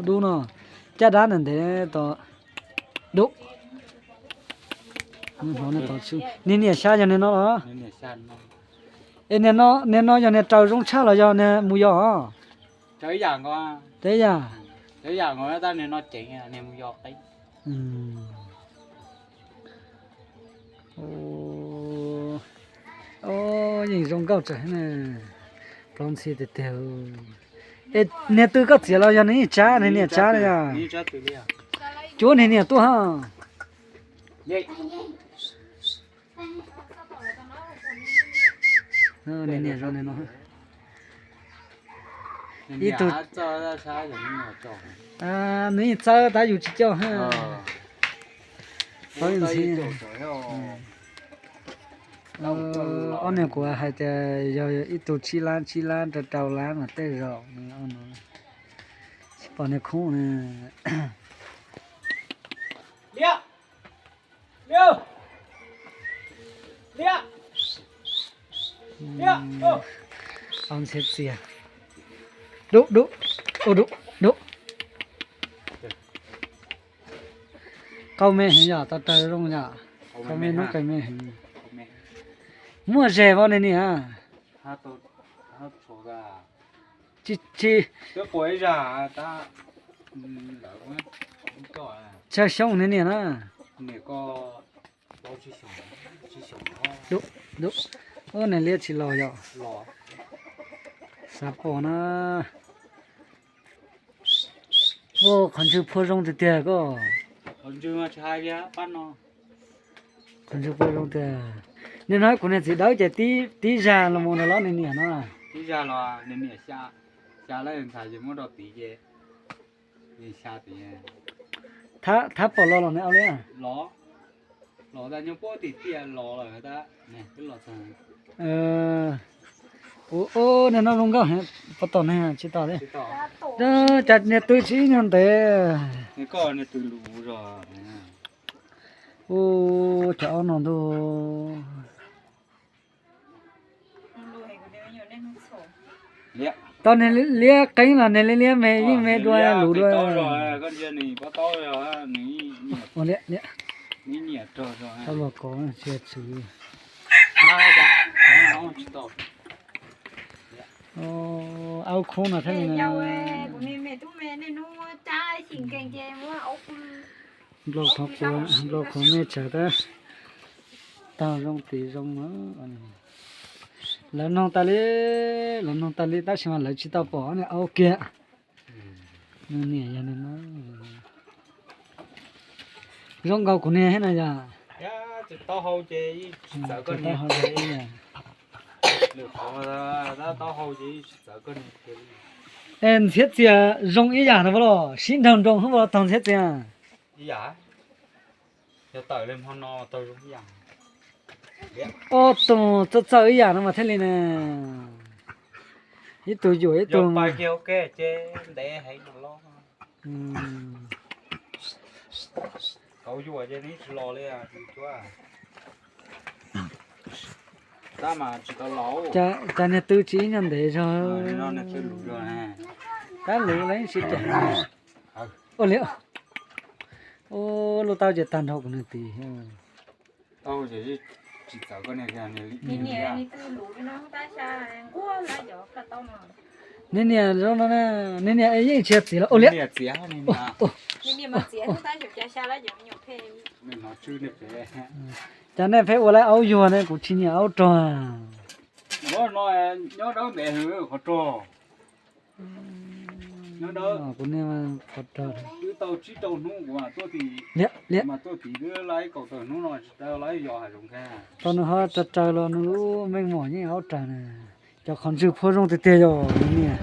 Dub no, caj dab ntawm ntev tod. Dub. Niag niam xya yog niag no los? Es niag no, niag no yog niag raws zoo tshaj los yog niag mus yos? Raws yam. Yeej zoo nkauj tsawv na. Plaub ntxhib tiag tiag. Es niag twg koj txiav los yog niag tsab, niag niam tsab na yog? Cuab niag niam tuaj ha. Niag niam zoo no. Ib tug, nws yeej txawb tab yus tsis coj ha. Ob niag kuv hais tias yog ib tug tsib lab tsib lab rau rau lab mas tej zaum tsis pom niag khoob na. Ntxhiab txias. Dub, dub, dub, dub. Qau me heev yom, tau raws zoo yom. Qau me noob qes me heev. Muaj zes vau niag niam? Tsis, tsis. Tsawg xyoo niag niam na? Ub, niag liab tsis los yom. Xav pom na. Ua qhov ntswg phua zoo tiag tiag koj. Qhov ntswg phua zoo tiag. Nim no kuv niag txiv dawb ces tib zag los mus nrog los niag niam no. Thab pom los los ne au li. Ua, niag no zoo nkauj heev, puas tom ne? Tsis tom li. Cas niag twg tsis ib nyuag ntev. Ua, cov aub no ntuj. Tau niag liab qeeb los niag liab liab me yeej me dua luv dua. Ua liab liab. Tau los kov tsis txwv. Aub khoob no thiab li na. Nplau qhov quav, nplau qhov me tsawv tab. Tau zoo tiv zoo. Lawv noog tas li, lawv noog tas li tab sis mas lawv tsis tau pom niag aub kiag. Niam yog zoo nkaus kuv niag thiab na yog. Ntxhiab txias zoo ib yam no los sib nraug nroo hub los tog ntxhiab txias. Ob tug txawj txawj ib yam no mas thiaj li na. Ib tug yuam ib tug. Cas niag twg tsis ib nyuag ntev zog. Tab luv lawv tsis cem. Ua li, ua lub taub ces tag nrho kuv niag tiv. Niag niam zoo no, niag niam zoo no, niag niam yeej tsis yog txiv los ua li. Cas nej pheej ua lawv aub yuag ne, kuv tsis nyiam aub rog. Kuv niag qhov rog. Liab, liab. Tau nws ho raws raws los nws lub meej mom yeej aub raws na. Cov qhov ntswg phua zoo tiag tiag yog niam,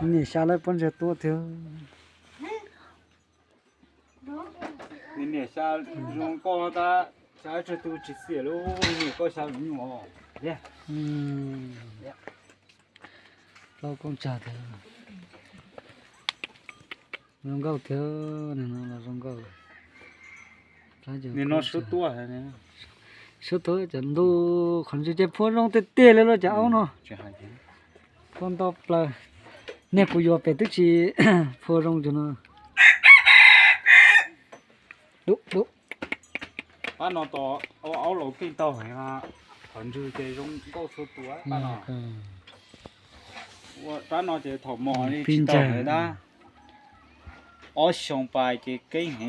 niam xya lawv puab ntseg tuab tiag. Niam xya zoo koj tab, xya tsawg tus tsis xiam lub niam koj xya me nyuam. Plaub koob tsag tiag. Zoo nkauj tiag, nim no los zoo nkauj. Nim no suab tuaj, suab tuaj cov ntuj qhov ntswg ces phua zoo tiag tiag li los cov aub no. Phua nto plaws. Nej kuv yuav pem twb tsis phua zoo cov no. Dub dub. Pab no tos aub laus keej taug heev, qhov ntswg ces zoo nkauj txhua tus pab no. Pab no ces thaum mos li tsis tau heev dab. Ob xyoos pais ces keej heev.